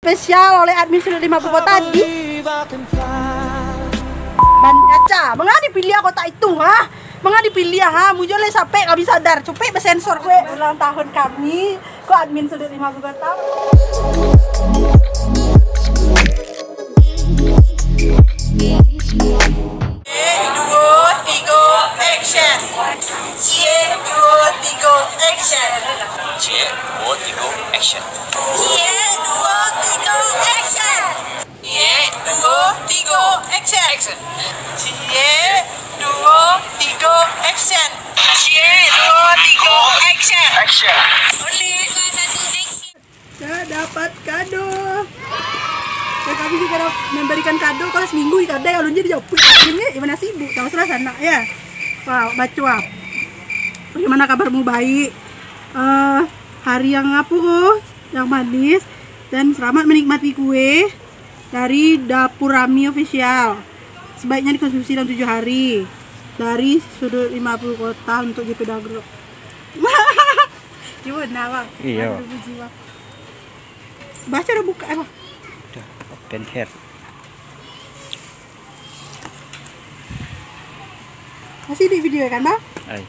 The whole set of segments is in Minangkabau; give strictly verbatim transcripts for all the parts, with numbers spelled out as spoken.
Spesial oleh admin Sudut Lima Puluh Kota di Banda Aceh. Manga dipiliah kotak itu, ha? Manga dipiliah, ha? Mujur lai sapek kami sadar. Cupek basensor kue. Ulang tahun kami, ko admin Sudut Lima Puluh Kota. Ciek, duo, tigo, action. Ciek, duo, tigo, action. Ciek, duo, tigo, action. Ciek, duo, tigo, action. Ciek, duo, tigo, action. Action. Ciek, duo, tigo, action. Ciek, duo, tigo, action. Action. Only, action. Saya dapat kado. Dan kami juga dap-, memberikan kado kalau seminggu di kadai, alun jadi jauh. Ini gimana sibuk? Tahu salah sanak ya. Wah, baco ah. Bagaimana kabarmu? Baik. Eh, hari yang apa ko? Yang manis. Dan selamat menikmati kue dari Dapur Rami Official. Sebaiknya dikonsumsi dalam tujuh hari. Dari Sudut Lima Puluh Kota untuk J P Dagro. Iyo, nah, Bang. Iyo. Aduh, puji, Bang. Baco dah buka, eh, Bang. Dah, open hair. Masih di video kan, Bang? Ai.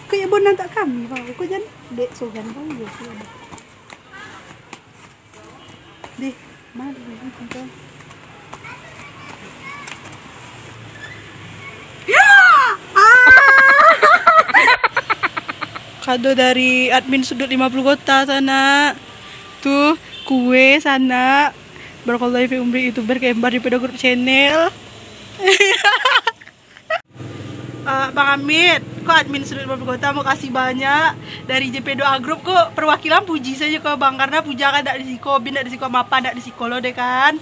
Kok ya, Bang, nantak kami, Bang? Kok jan dek sogan, Bang? Iya, sih, Bang. Deh, mari, deh, deh. Ya! Ah! Kado dari admin Sudut Lima Puluh Kota sanak. Tuh, kue sanak. Barakallahu fi umri, YouTuber kembar di Pedo Group Channel. Eh, Bang Amit, ko admin Sudut Lima Puluh Kota, makasih banyak. Dari J P Doa Group, ko perwakilan puji sajo ko, Bang, karena puja kan dak di siko, bin dak di siko, mapa dak di siko lo deh kan.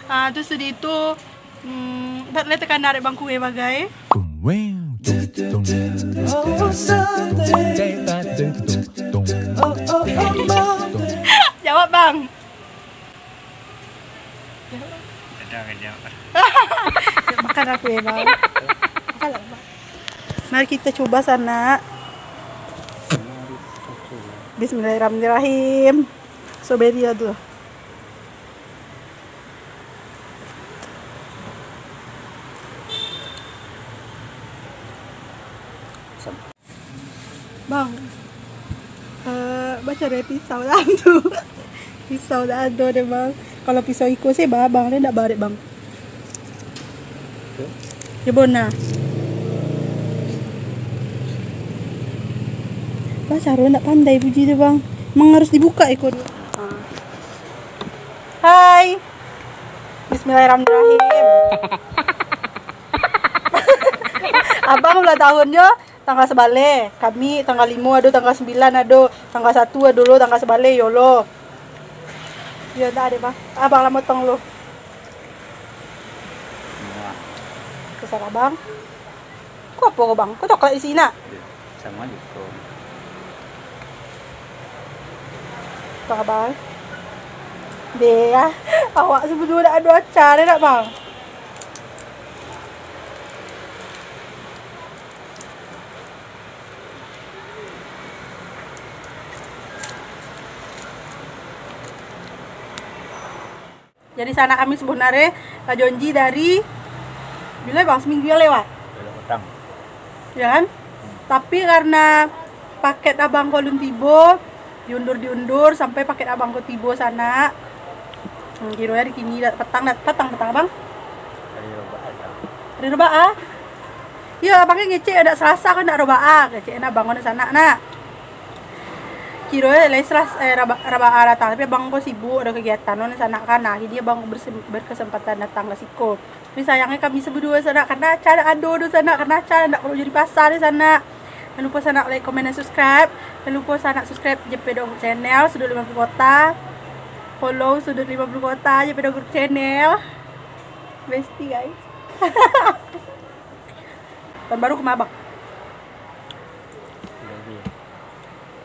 Ah, terus sudah itu, hmm, bat le tekan narik bang kue bagai. Jawab, Bang. Ada, ada. Makan aku ya, Bang. Makan lah, Bang. Mari kita coba sanak. Bismillahirrahmanirrahim. Strawberry lah tu. Bang, eh, baco deh pisau lah tu. Pisau dak ado deh, Bang. Kalau pisau iko sih, ba-, Bang, deh ndak barek, Bang. Oke. Ya, bona. Bang, caro ndak pandai puji tu, Bang. Emang harus dibuka iko dulu. Ah. Hai. Bismillahirrahmanirrahim. Abang ulang tahunnyo tanggal sabaleh, kami tanggal limo ado, tanggal sambilan ado, tanggal satu ado lo, tanggal sabaleh yo lo. Yo, ndak ado, Bang. Abang lah motong lo. Terserah, Bang. Ko apo ko, Bang? Ko coklat isi nak? Iyo, samo juo. Tanggal sabaleh. Deh, ah. Awak sabananyo ndak ado acara ndak, Bang? Jadi, sanak kami sabananyo lah janji dari, bilo, Bang, saminggu yang lewat? Bilo, patang. Ya kan? Hmm. Tapi karena paket abang ko alun tibo, diundur-diundur sampai paket abang ko tibo sanak. Hmm, kiro hari kini dak, patang, dak, patang, patang, Bang? Hari Robaah, Bang. Hari Robaah? Iyo, abang ngecek dak Salasa ko ndak Robaah, ngecek nak abang ko nak sanak nak. Kiro lai Salas-, eh, Raba-, Rabaah datang, tapi abang ko sibuk, ado kagiatan, no, sanak kan. Nah, jadi abang ko bersem-, berkesempatan datang ka siko. Tapi sayangnyo kami sabaduo sanak, karena acara ado tu sanak, karena acara ndak perlu jadi pasar di sanak. Jangan lupa sanak like, comment, dan subscribe. Jangan lupa sanak subscribe J P Dogroup Channel, Sudut Lima Puluh Kota. Follow Sudut Lima Puluh Kota, J P Dogroup Channel. Bestie, guys. Tahun baru kemana, Bang? Jadi.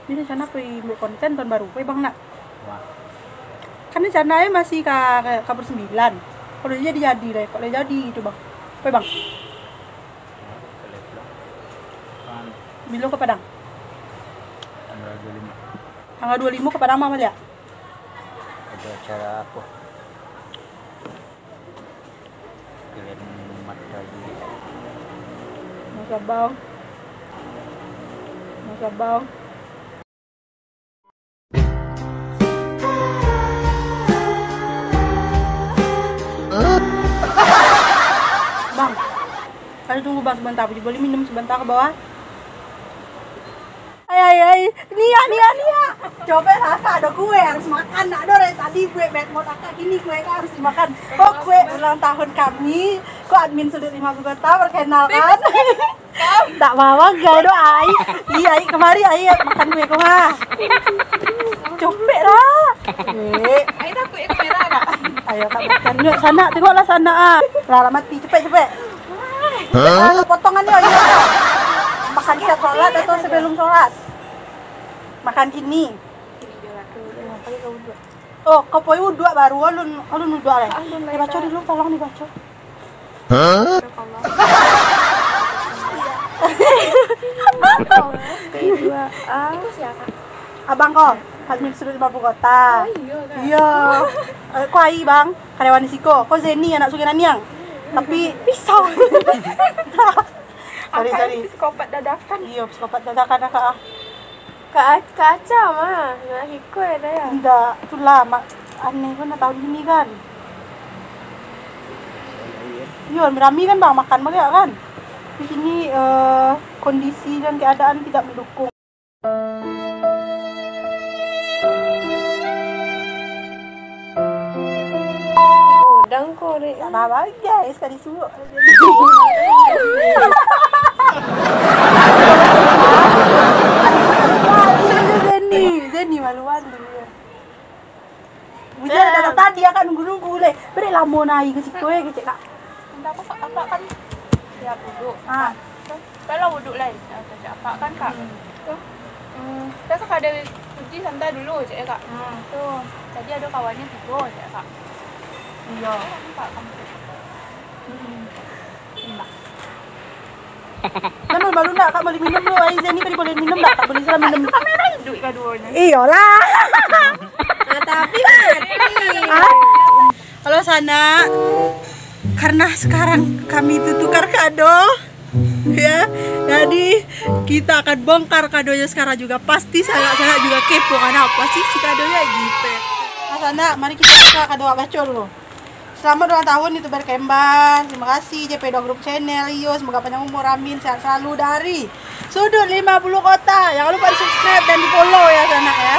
Ini rencana pai buek konten tahun baru, pai Bang nak? Wah. Kan rencana e masih ka, ka, ka bersembilan. Kalau jadi, jadi lah, kalau jadi itu, Bang. Pai, Bang? Wah, boleh pulang. Kapan? Bilo ka Padang? Tanggal dua limo. Tanggal dua limo ka Padang, Bang, baliak? Ada acara apa? Kalian matahari. Masa bang. Masa bang. Bang, tadi tunggu bang sebentar, boleh minum sebentar ke bawah? Ai, ai, ai. Niak, niak, niak. Coba lah, kak, ada kue harus makan. Nak ada dari tadi kue, bad mood akak gini, kue kak harus dimakan. Oh, kue ulang tahun kami. Kok admin Sudut Lima Puluh Kota, perkenalkan. Tak bawa gai doh, ai. Iya, ai, kemari, ai, makan kue ko, ha. Copek lah. Eh. Ai, takut ya kamera, kak? Ayo, kak, makan. Yuk, sanak, tengoklah sanak, ah. Lah, lah mati, cepek, cepek. Hah? Potongan ni, ayo. Makan siap sholat atau sebelum sholat? Makan kini. Oh, kau poi uduak baru, alun, alun uduak leh. Alun leh, dibaco kak. Dulu, tolong dibaco. Hah? P dua A. Abang kau, admin Sudut Lima Puluh Kota. Oh, iya, kak. Iya. Eh, kau ai, bang. Karyawan di siko. Kau Zeni, anak Sungai Naniang. Tapi pisau. Sorry, sorry. Psikopat dadakan. Iya, psikopat dadakan, kak, ah. Kak, Kak Aca mah, nak hiko ya, dah ya? Indak, itulah, mak, aneh kan, nak tahu gini kan. Iya, rami-rami kan, bang, makan bagak kan. Di sini, eh, kondisi dan keadaan tidak mendukung. Godang ko, Rek. Tak apa, guys, tadi suruh. Zeni, Zeni malu-malu. Buja, eh, dari tadi akak nunggu-nunggu leh. Beri lamo nai ke siko, eh, kecek kak. Entah apa, kak, akak kan siap duduk. Ah. Kan, kalau wuduk lai, ah, cacak apak kan, kak. Hmm. Tu, hmm, kita suka ada kunci santai dulu, cek ya, kak. Hmm. Tu, tadi ada kawannya tiga, cek ya, kak. Iya. Kan, kak, kamu cek. Hmm. Enak. Kan baru nak, kak, boleh minum dulu, ai, Zeni, kak, boleh minum tak? Kak, boleh salah minum. Kamera hidup kaduanya. Iyolah. Ah, tapi mati. Ah? Kalau sana, karena sekarang kami itu tukar kado, ya, jadi kita akan bongkar kadonya sekarang juga. Pasti sanak-sanak juga kepo, karena apa sih si kadonya gitu. Nah, sana, mari kita buka kado awak baco dulu. Selamat ulang tahun, YouTuber Kemban. Terima kasih, J P dua Group Channel. Iyo, semoga panjang umur, amin. Sehat selalu dari Sudut Lima Puluh Kota. Jangan lupa di-subscribe dan di-follow ya, sanak ya.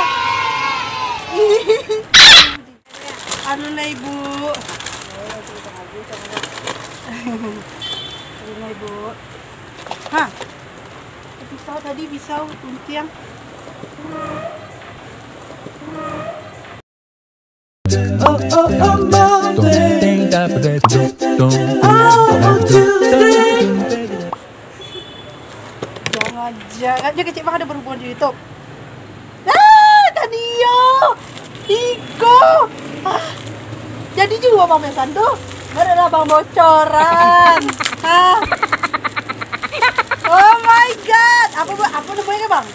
Anu lah, Ibu. Anu lah, Ibu. Hah? Pisau tadi, pisau guntiang. Jangan, jangan. Dia kecek banget ada berhubungan di YouTube. Ah, tadi yo. Iko. Ah. Jadi juga Bang Mesan tu. Barulah Bang bocoran. Ah. Oh my God. Apa, apa namanya, Bang?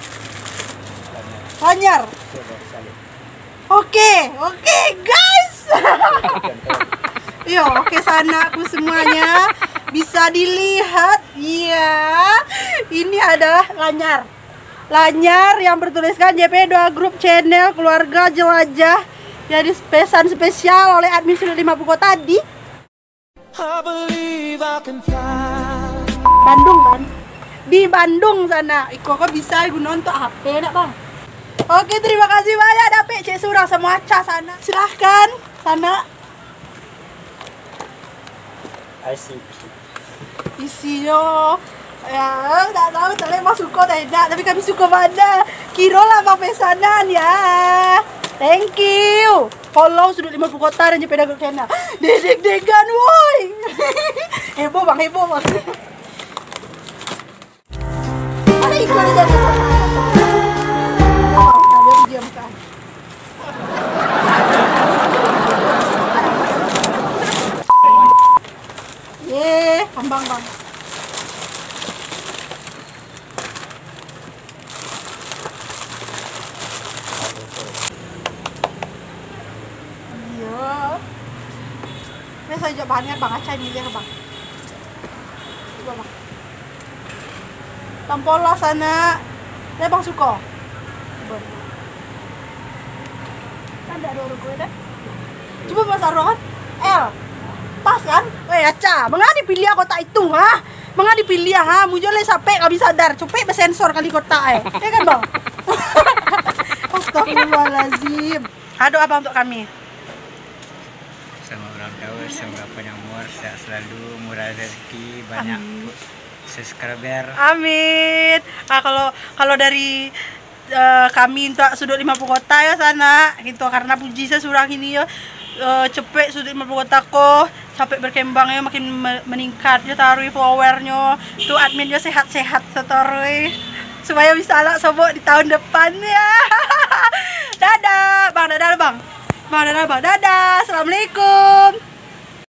Lanyar. Oke, oke, guys. Yo, oke, sanakku semuanya bisa dilihat. Iya, ini adalah lanyar. Lanyar yang bertuliskan J P dua Group Channel Keluarga Jelajah. Jadi pesan spesial oleh admin Sudut Lima Puluh tadi. I believe I can fly. Bandung kan? Di Bandung sana. Iko kok bisa guno untuk H P nak, Bang? Oke, terima kasih banyak, dapek cek surang sama Aca sana. Silahkan, sana. I see. Isinyo, ya, tak tahu, tak boleh masuk kok, tak enak, tapi kami suka mana. Kiro lah Bang pesanan, ya. Thank you. Follow Sudut Lima Puluh Kota dan J P Dago Channel. Dedek-degan, woi. Heboh, Bang, heboh, Bang. Ada ikut aja. Ada diam, Kak. Ye, kambang, Bang. Sajo bahan kan, Bang Acai miliah, Bang. Cubo, Bang. Bang polos, anak. Deh, Bang suko. Cubo. Kan dak ado ruko deh. Cubo, Bang Saron. L. Pas kan? Weh, Aca, manga dipiliah kotak itu, ha? Manga dipiliah, ha? Mujo lai sapek, kami sadar. Cupek basensor kali kotak, eh. Ya kan, Bang? Astagfirullahalazim. Ado apo untuak kami? Selamat ulang tahun, semoga panjang umur, sehat selalu, murah rezeki, banyak Amin. Subscriber. Amin. Ah, kalau, kalau dari, eh, kami untuak Suduik Lima Puluh Kota yo, sanak. Gitu, karena puji sasurang ini yo, eh, cepek Suduik Lima Puluh Kota ko sampai berkembang yo, makin me-, meningkat yo, taruih followernyo. Tu admin yo sehat-sehat sataruih. Supaya bisa lah sobok di tahun depan ya. Dadah, Bang, dadah, Bang. Bang, dadah, Bang. Dadah. Assalamualaikum.